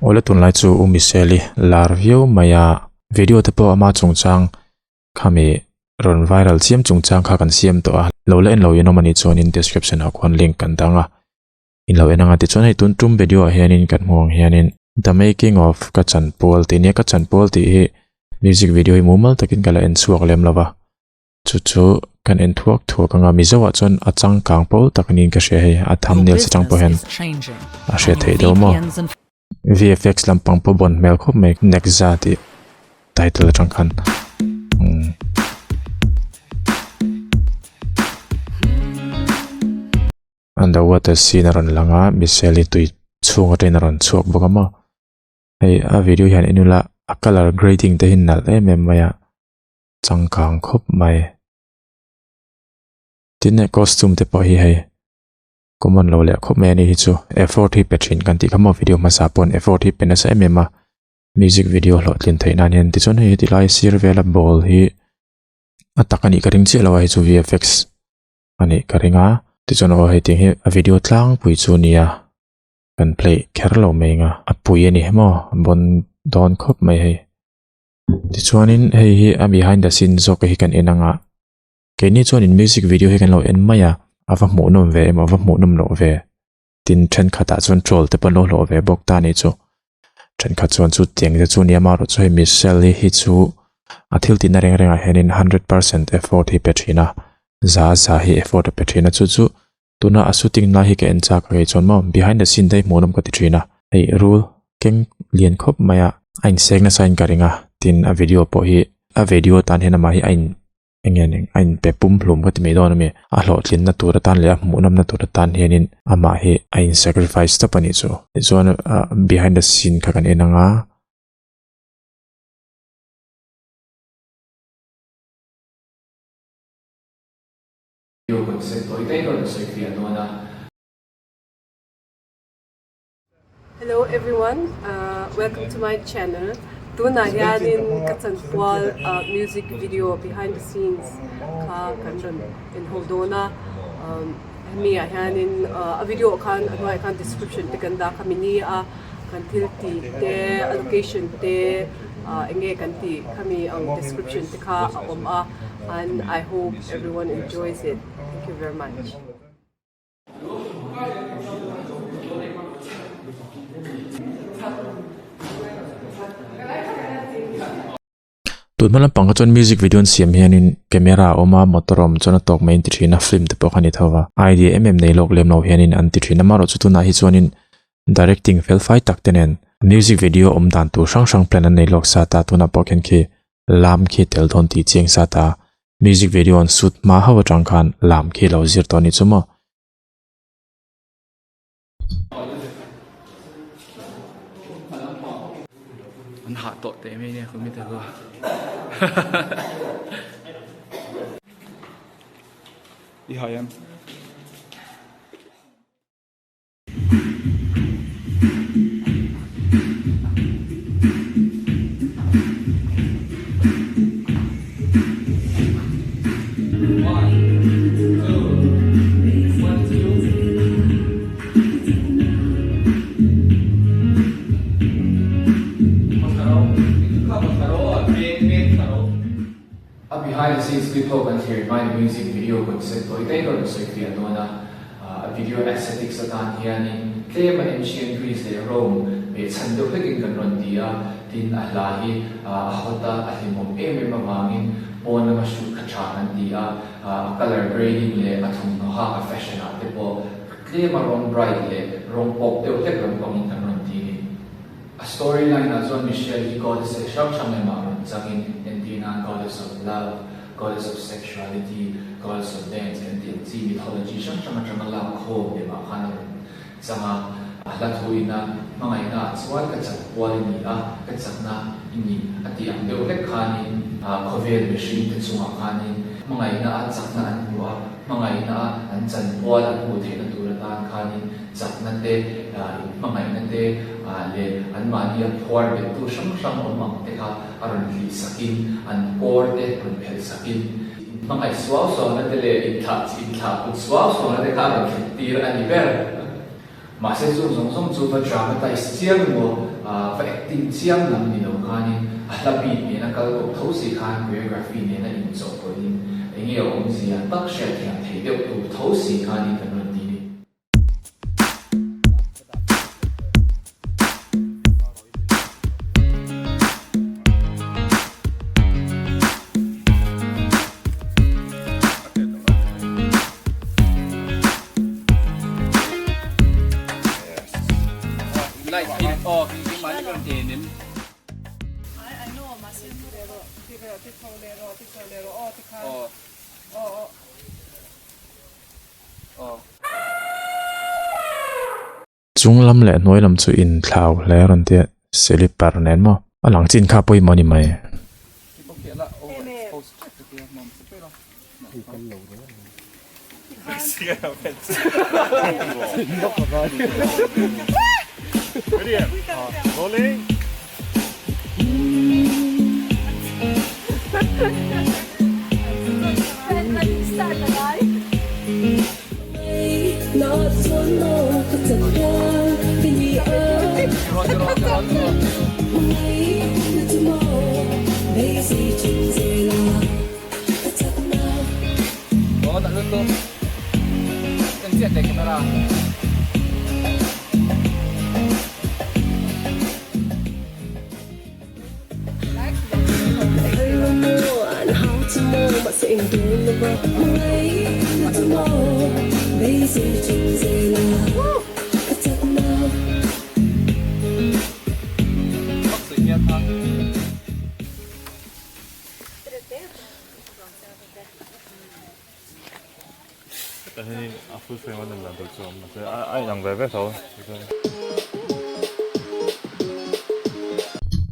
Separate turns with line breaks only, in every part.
Awle tunlai chu U Michelle-i lar viau mai a, video te pawh ama chungchang khami rawn viral chiam chungchang kha kan siam tawh a, lo la en lo in awm a nih chuanin description ah khuan link kan dang a, in lo en anga tichuan hei tun tum video ah hianin kan hmuh ang hianin The Making of Ka Chanpual tih nia Ka Chanpual tih hi music video hi mumal takin ka la en chhuak lem lo va. Chu chu kan en thuak thuak anga Mizo ah chuan a changkang pawl tak niin ka hria hei a thumbnail atang pawh hian a hriat theih deuh maw. VFX lampang pawh bawn hmel khawp mai Nexa tih title atang khan umm. Underwater scene a rawn lang a Michelle-i tui chhung atangin a rawn chhuak bawk a maw. Hei a video hian en ula a colour grading te hi nalh em em mai a. changkang khawp mai. Tin hei costume te pawh hi hei common lo leh khawp mai a ni hi chu effort hi pe thin kan tih kha maw video hmasa pawn effort hi pe nasa em em a music video hlawhtlin theih nan hian tichuan hei heti lai sir vela ball hi a tak a nih ka ring chiah lo a hei chu vfx a nih ka ring a tichuan aw hei tiang hi a video tlangpui chu a nia kan play kher lo mai ang a a pui a ni maw bawn dawn khawp mai hei. Tichuanin hei hi a behind the scene zawk hi kan en anga keini chuanin music video hi kan lo en mai a a va hmuh nawm ve emaw a va hmuh nawm loh ve tin thenkhatah chuan troll te pawh an lo hlawh ve bawk ta a nih chu thenkhat chuan chu tiang te chu nia amaherawhchu hei Michelle hi hi chu a thil tihna reng rengah hianin 100% effort hi pe thin a za za hi effort a pe thin a chu chu tuna a shooting lai hi ka en chak a kei chuan maw behind the scene te hi hmuh nawm ka ti thin a hei rul keng lian khawp mai a a insek nasa in ka ring a tin a video pawh hi a video tan hian amah hi a in eng nge eng a in pe pum hlum ka ti mai dawn a mi a hlawhtlin na tur atan leh a hmuh nawm na tur atan hianin amah hi a in sacrifice tawp a nih chu tichuan ah behind the scene kha kan en ang a.
Video concept tawi daih rawn sawi fiah dawn a.
Hello everyone, welcome to my channel. Tunah hianin ka chanpual music video behind the scenes kha kan rawn en ho dawn a. Hemi ah hianin a video khan a hnuaiah khan description te kan dah kha mini a kan thil tih te a location te eng nge kan tih khami ang description te kha a awm a and I hope everyone enjoys it. Thank you very much.
Tun hma lampang kha chuan music video an siam hianin camera a awm a motor a awm chuan a tawk mai an ti thin a film te pawh kha a ni tho va idea em em nei lawk lem lo hianin an ti thin a amaherawhchu tunah hi chuanin directing fel fai tak te nen music video awm dan tur hrang hrang plan an nei lawk sa ta tunah pawh khian khi lam khi tel dawn tih chiang sa ta music video an shoot hma hauh atang khan lam khi lo zir tawh a ni chu maw.
An hah tawh teh mai nia ka mit a I hai em? A behind the scenes clip ho kan thlir hmain music video concept tawi daih rawn sawi fiah dawn a, a video aesthetics atan hianin tlem a ancient Greece leh Rome behchhan deuh hlekin kan rawn ti a, tin a hla hi a hot a, a hlimawm em em avangin pawn lama shoot kha tha kan ti a, a colour grading leh a thawmhnaw hak a fashion ah te pawh tlem a rawng bright leh rawng pawp deuh hlek lampangin kan rawn ti a ni. A story line ah chuan Michelle hi goddess hrang hrang lemah rawn changin entir nan goddess of love, goddess of sexuality, goddess of dance kan tih ang chi mythology hrang hrang atanga lak khawm lemah khan a rawn chang a. A hla thu ina hmangaihna ah chuan ka chak kual i ni a, ka chakna i ni a tih ang deuh hlek khanin khawvel mihring te chungah khanin hmangaihna a chakna an hmu a, hmangaihna a an chanpual an hmuh theihna tur atan khanin chakna te, inhmangaihna te leh anmahni a phuar bettu hrang hrang awm ang te kha a rawn hlih sakin an kawr te rawn phelh sakin inhmangaih suau suauna te leh inthlah inthlah kut suau suauna te kha a rawn thlen tir a ni ber. Mahse chung zawng zawng chu va dramatize chiang emaw, va acting chiang lam ni lo khanin a hla beat nena kal kawp tho si khan choreography nena inchawhpawlhin enge a awmzia tak hriatthiam thei deuh tur tho si khanin kan rawn ti ni.
Chung lam leh hnuai lam chu inthlau hle a rawn ti a, slipper nen maw a lang chin kha pawimawh a ni mai.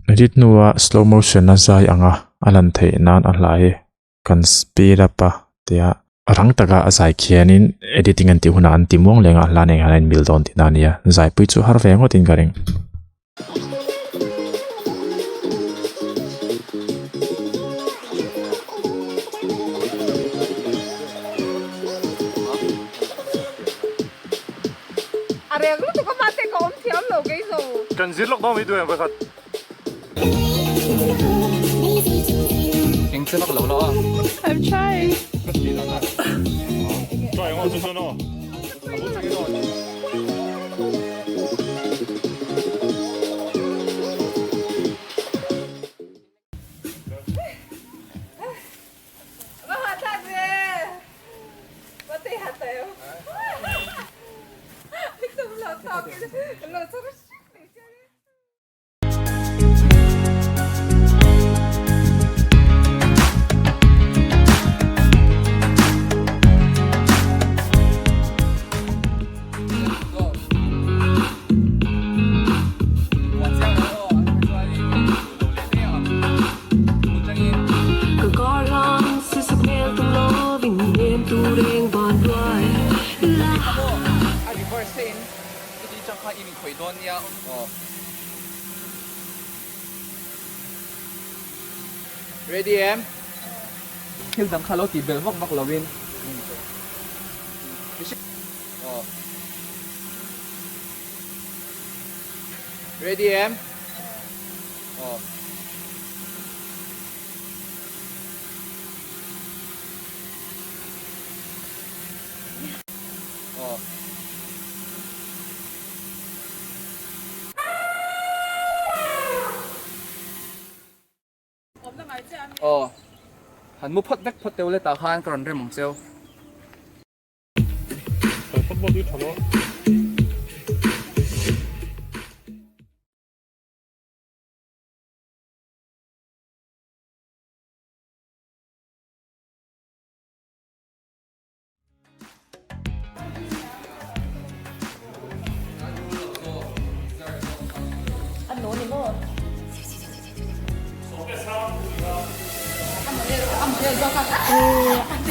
Edit hnua slow motion a zai anga a lan theih nan a hla hi kan speed up a tia rang taka a zai khianin editing an tih hunah an ti muang leng a hla nen hian a inmil dawn tihna a nia zaipui chu har ve ngawtin ka ring.
A reng lutuk a mate ka awm thiam lo kei zo.
Kan zir lawk dawn mai duh em vawikhat.
Eng che vak lo lo a.
I'm trying.
Try ang aw chu chuan aw.
Ready em? Thil dang kha lo tih belh vak vak lo in. Ready em? Aw. Aw. Aw. Han mu phawt vek phawt teuh le tah khan ka rawn rem ang cheu.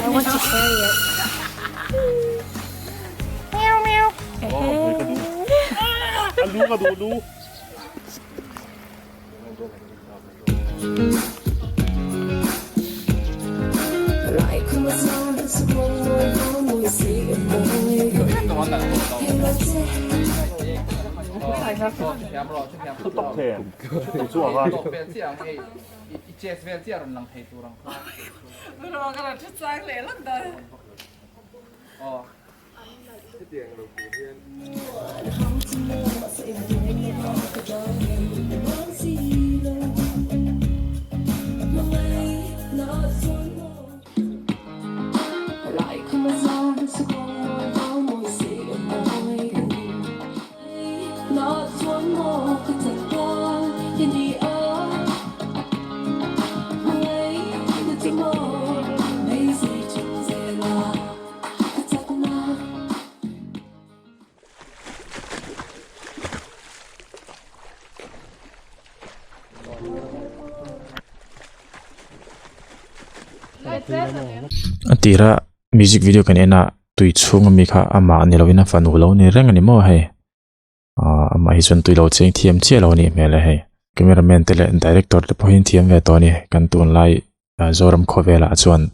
I want to carry it. Meow meow.
A tira music video kan en a tui chhung ami kha amah ni lovin a fanu lo ni reng a ni maw hei ah amah hi chuan tui lo cheng thiam chiah lo a nih hmel e hei camera man te leh director te pawh hi an thiam ve tawh a ni kan tunlai Zoram khawvelah chuan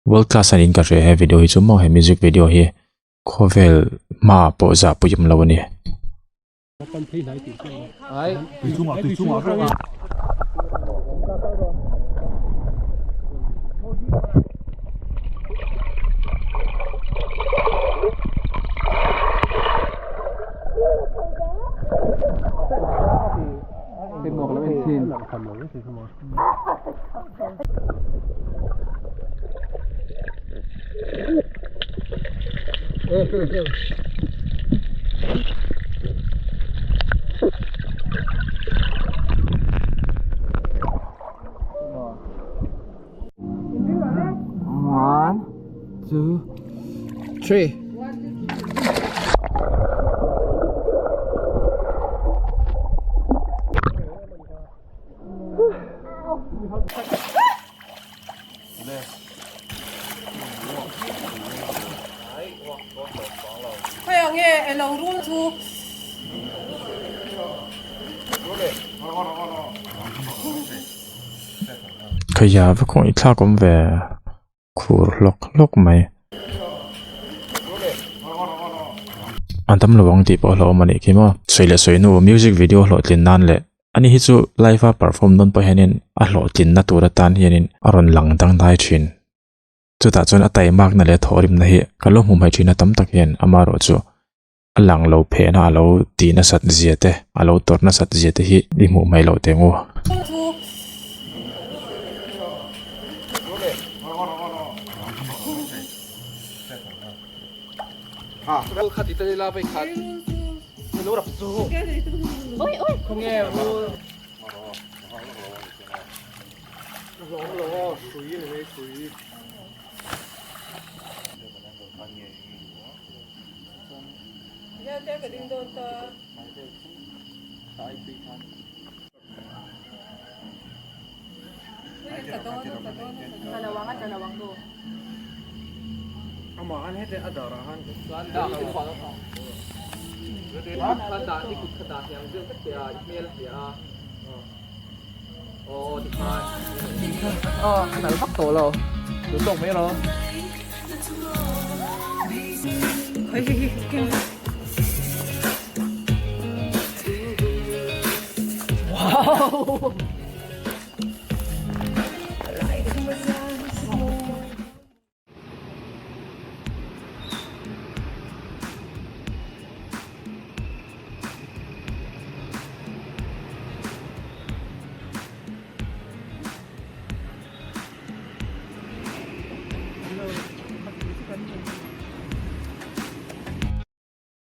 world class a niin ka hria he video hi chu maw he music video hi khawvel hmaah pawh zah pui awm lo a ni.
One, two, three.
Hei ang nge elo rul chu.
Khaia va kawng i thlak awm ve khur hlawk hlawk mai. A dam lo ang tih pawh a hlauhawm a nih khi maw. Sawi leh sawi hnu music video hlawhtlin nan leh Ani hi chu live a perform dawn pawh hianin a hlawhtlinna tur atan hianin a rawn lang dangdai thin. Chutah chuan a taimakna leh a thawhrimna hi ka lo hmu hmaih thin a tam tak hian amaherawh chu a lang lo phehna a lo tih nasat zia te a lo tawrh nasat zia te hi i hmuh hmaih loh teh ang u.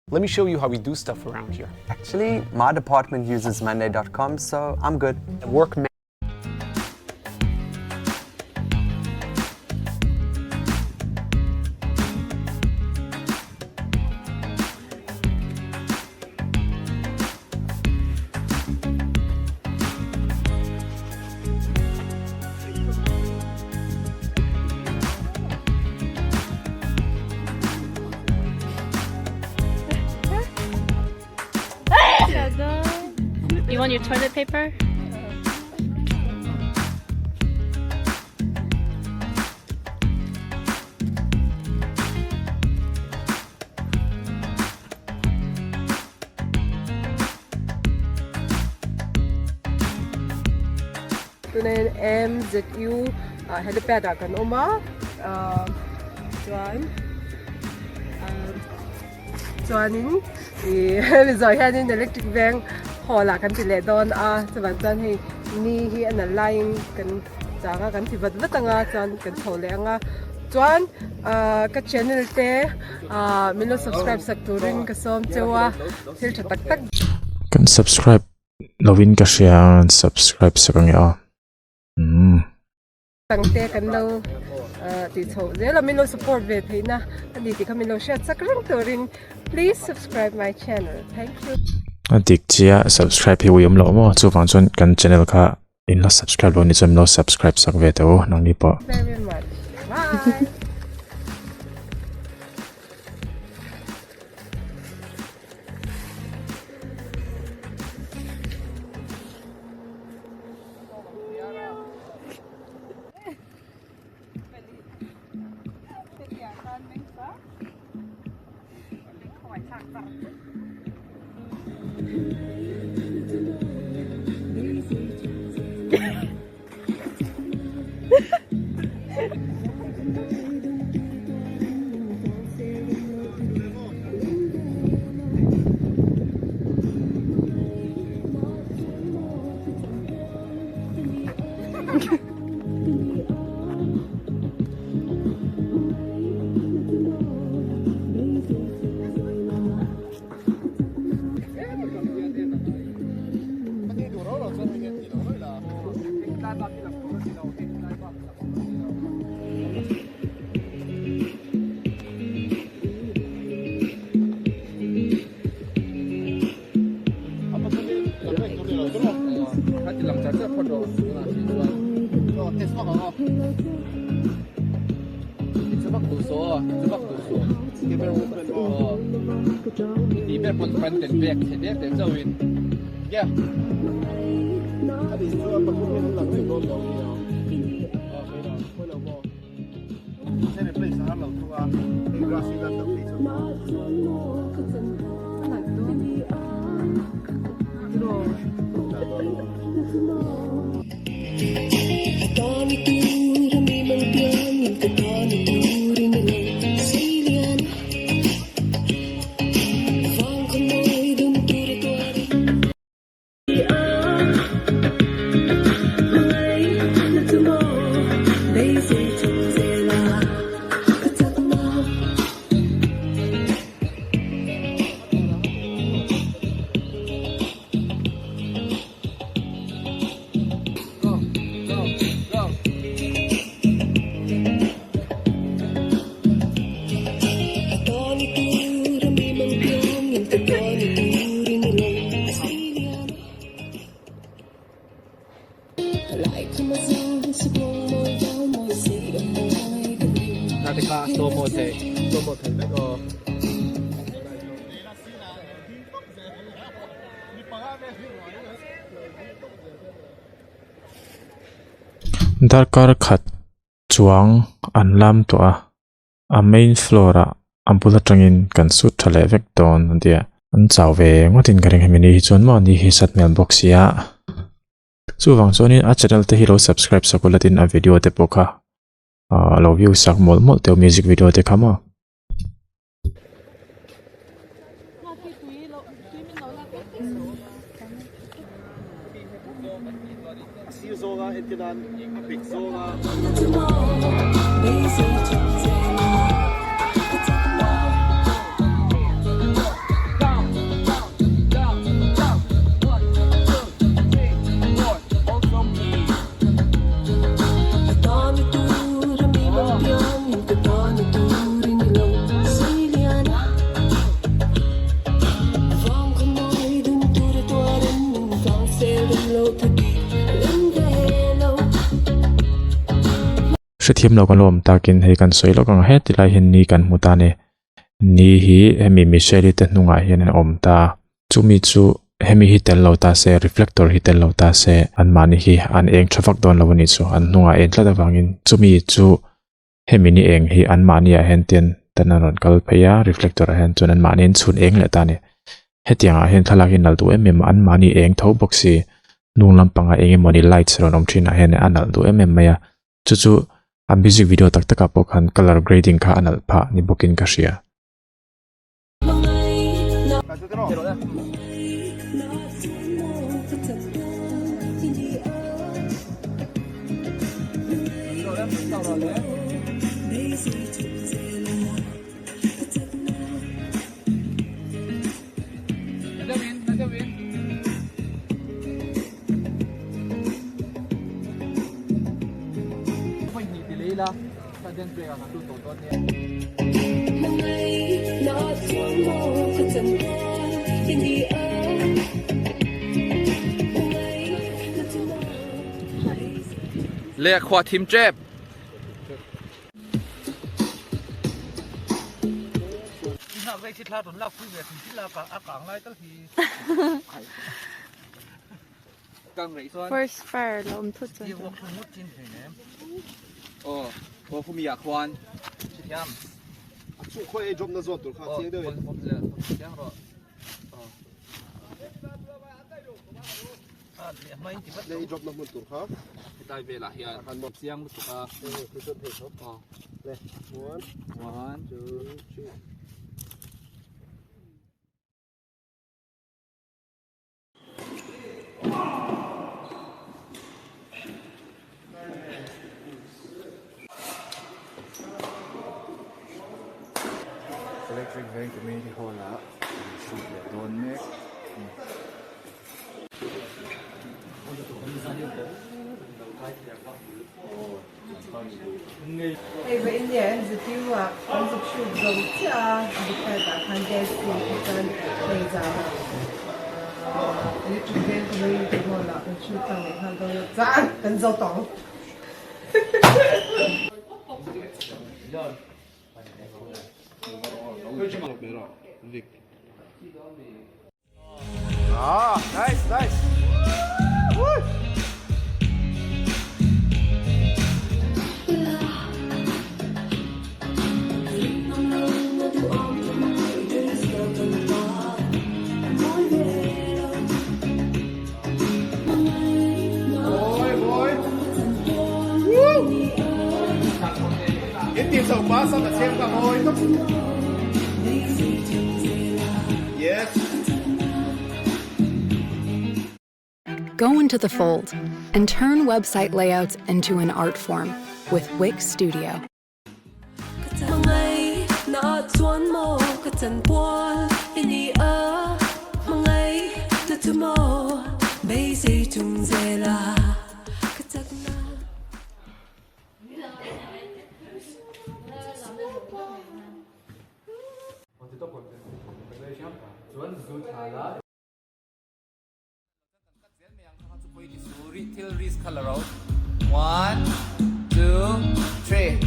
Let me show you how we do stuff around here.
Actually, my department uses Monday.com, so I'm good.
Work
You want your toilet paper?
Tunah hian MZU helipad ah kan awm a chuan chuanin ih hemi zawh hianin electric veng hall ah kan ti leh dawn a chuvang chuan hei ni hi a nalh laiin kan chang a kan ti vat vat ang a chuan kan chho leh ang a chuan ah ka channel te ah min lo subscribe sak turin ka sawm cheu a thil tha tak tak.
Kan subscribe lovin ka hria a subscribe sak ang e aw umm.
Tangte kan lo tih chhoh zel a min lo support ve theihna a ni tih kha min lo hriat chak reng turin please subscribe my channel thank you.
A dik chiah subscribe hi ui awm loh maw chuvang chuan kan channel kha in la subscribe lo ni chuan min lo subscribe sak ve teh u nangni pawh.
Very much bye.
Darkar khat chuang an lam tawh a a main floor ah a bul atangin kan sut tha leh vek dawn a tia an chau ve ngawtin ka ring hemi ni hi chuan maw ni hi sat hmel bawk sia chuvang chuanin a channel te hi lo subscribe sak ula tin a video te pawh kha ah lo view sak mawlh mawlh teuh music video te kha maw. Hrethiam lo kan lo awm takin hei kan sawi lawk ang a heti lai hian ni kan hmu ta a ni. Ni hi hemi Michelle-i te hnungah hian a awm ta. Chumi chu hemi hi tel lo ta se reflector hi tel lo ta se anmahni hi an eng tha vak dawn lo a nih chu an hnungah en tlat avangin chumi chu hemi ni eng hi anmahni ah hian ten tan an rawn kal phei a reflector ah hian chuan anmahni an chhun eng leh ta a ni. Hetiang ah hian thlalak hi nalh duh em em a anmahni eng tho bawk si. Hnung lampangah eng emawni lights rawn awm thinah hian a nalh duh em em mai a, chu chu a music video tak takah pawh khan colour grading kha a nalh phah ni bawkin ka hria.
Le khua thim tep.
First fire lo um thut chuan.
Electric Veng Community Hall ah shoot leh dawn mek a ni.
Hei va India an zirtir ah an zuk shoot zo chiah a Bukhat ah khan gas hi te chuan hei zan ah Electric Veng Community Hall ah kan shoot tlang leh nghal dawn a chuan kan zo tawh ang.
Go into the fold and turn website layouts into an art form with Wix Studio.
One, two, three.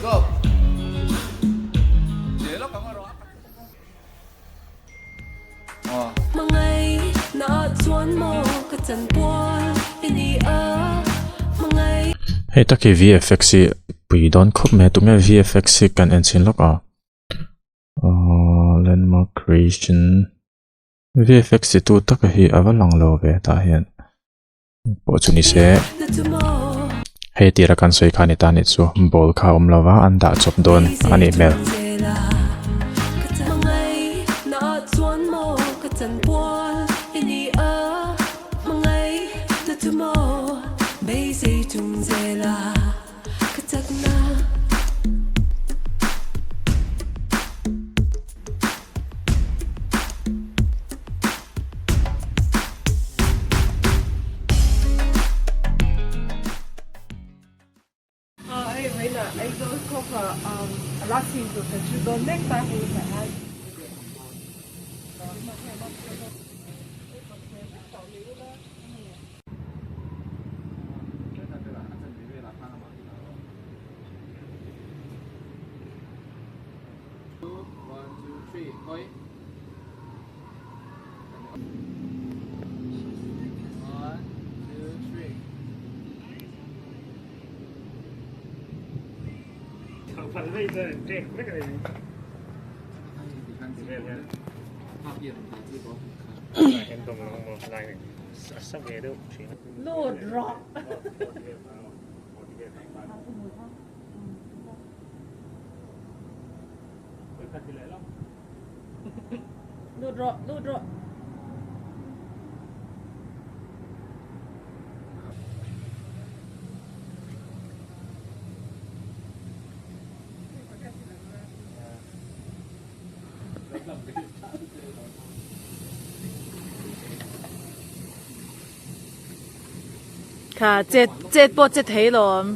Go.
Hei tak hi VFX hi pui dawn khawp mai a tunge VFX hi kan en chhin lawk a ahh landmark creation VFX ti tu taka hi a va lang lo ve tah hian pawh chu ni se hei tira kan sawi kha ni ta ni chu ball kha a awm lo va an dah chawp dawn a nih hmel.
Lut rawh. Lut rawh, lut rawh. Kha chet chet pawh che thei lawm.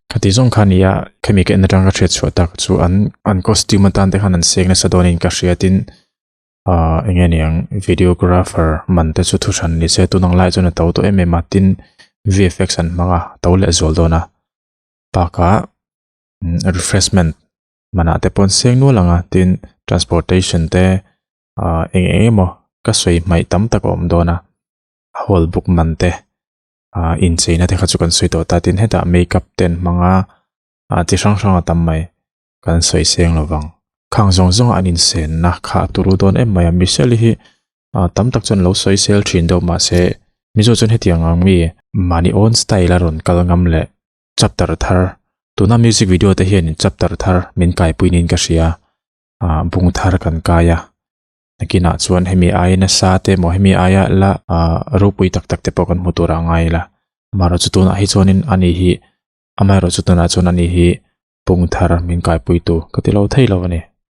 Khati zawng kha nia khami ka en atang ka hriat chhuah tak chu an an costume atan te khan an seng nasa dawnin ka hria tin ah eng nge niang videographer man te chu thu hran ni se tun ang lai chuan a to tawh em em a tin V_F_X an hmang a to leh zual dawn a bakah refreshment manah te pawh an seng nual ang a tin transportation te ah eng eng emaw ka sawi hmaih tam tak a awm dawn a hall book man te ah incheina te kha chu kan sawi tawh ta tin hetah makeup te an hmang a ah chi hrang hrang a tam mai kan sawi seng lo vang khang zawng zawng a an insenna kha a turu dawn em mai a Michelle hi ah tam tak chuan lo sawi sel thin deuh mahse mizo chuan hetiang ang mi mahni own style a rawn kal ngam leh chapter thar tuna music video te hian chapter thar min kaipui niin ka hria ah bung thar kan kai a. Nakinah chuan hemi aia nasa te emaw hemi aia la ah ropui tak tak te pawh kan hmu tur a ngai la. Amaherawhchu tunah hi chuanin ani hi amaherawhchu tunah chuan ani hi pung thar min kaipuitu ka ti lo thei lo a ni.